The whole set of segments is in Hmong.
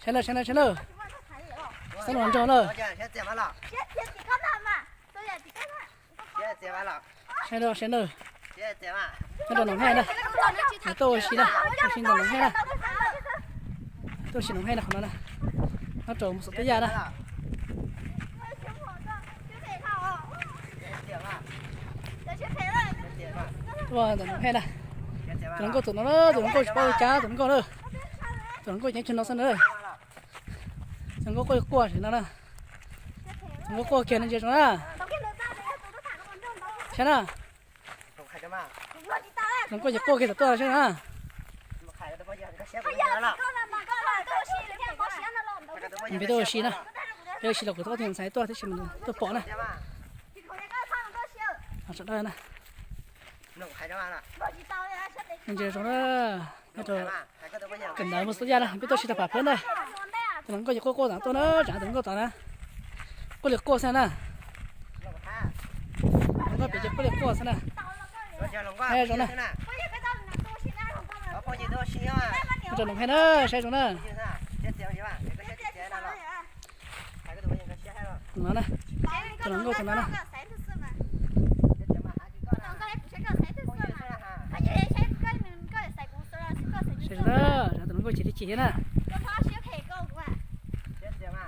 Saib na, saib na, saib na. Xob los nrog na. Saib na, saib na. Nyob rau noom hej na. Nws tuaj ua si na. Ua si ntawm noom hej na. Tuaj ua si noom hej na, qhov no na. Nyob rau mus xom teb yaj na. Tuaj ntawm noom hej na. Tus hluas nkauj tus no na, tus hluas nkauj tsis paub ua cas, tus hluas nkauj na. Tus hluas nkauj ceev cuag no xwb na. Tus hluas nkauj quaj quaj sim no na. Tus hluas nkauj quaj kiag no ntsia zoo na. Saib na. Tus hluas nkauj ces quaj kiag tom tuaj saib na. Peb tuaj ua si na. Peb ua si los kuv tus ntxhais tuaj thiab sis mas tuaj pom na. Sawv daws na. Ntsia zoo na. Nyob rau kawm ntawv mus xom teb yaj na, peb tuaj si rau pam phab ntag. Tus hluas nkauj ces quaj quaj tom tuaj na, tsam tus hluas nkauj tom na. Quaj li quaj xwb na. Tus hluas nkauj pem ces quaj li quaj xwb na. Zoo na. Nyob rau noom hej na, saib zoo na. No na. Tus hluas nkauj tus no na. Saib zoo na, tus hluas nkauj chim li chim thiab na.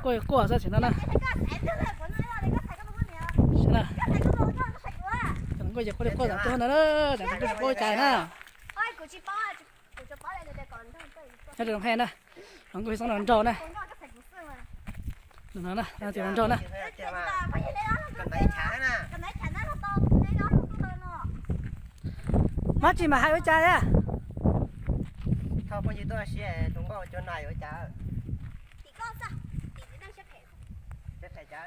Quaj quaj xwb sim no na. Saib na. Tus hluas nkauj ces quaj li quaj tom tuaj na, tsam tus hluas nkauj tsis paub ua cas na. Nyob rau noom hej na. Hluas nkauj xoob los nraug na. No na, tus hluas nraug na. Mab tsis mas hais ua cas a.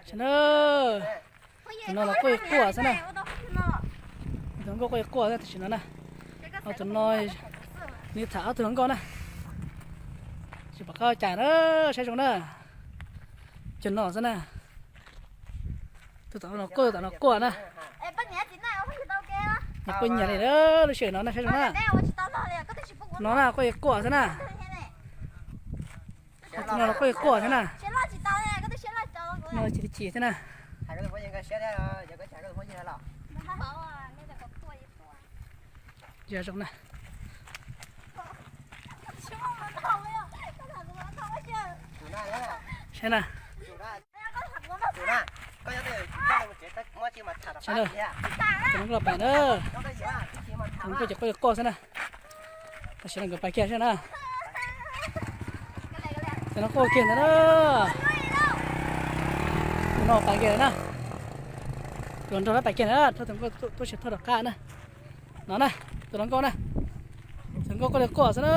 Sim na. Tus no los quaj quaj xwb na. Tus hluas nkauj quaj quaj xwb tam sim no na. Ob tug no nws tham ob tug hluas nkauj na. Tsis pom qab ua cas na, saib zoo na. Cov no xwb na. Tus tom no quaj, tus tom no quaj na. Nyias quaj nyias li lub sij hawm no na, saib zoo na. No na, quaj quaj xwb na. Tus no los quaj quaj xwb na. No chim chim xwb na. Zoo na. Saib na. Saib na. Tus hluas nkauj los pais na. Tus hluas nkauj ces quaj quaj xwb na. Tam sim no nkawd pais kiag saib na. Tus no quaj kiag ntawd na. Tus no pais kiag na. Tus hluas nraug na pais kiag na, tus hluas nkauj tuaj tsis tau rov qab na. No na, tus hluas nkauj na. Tus hluas nkauj quaj li quaj xwb na.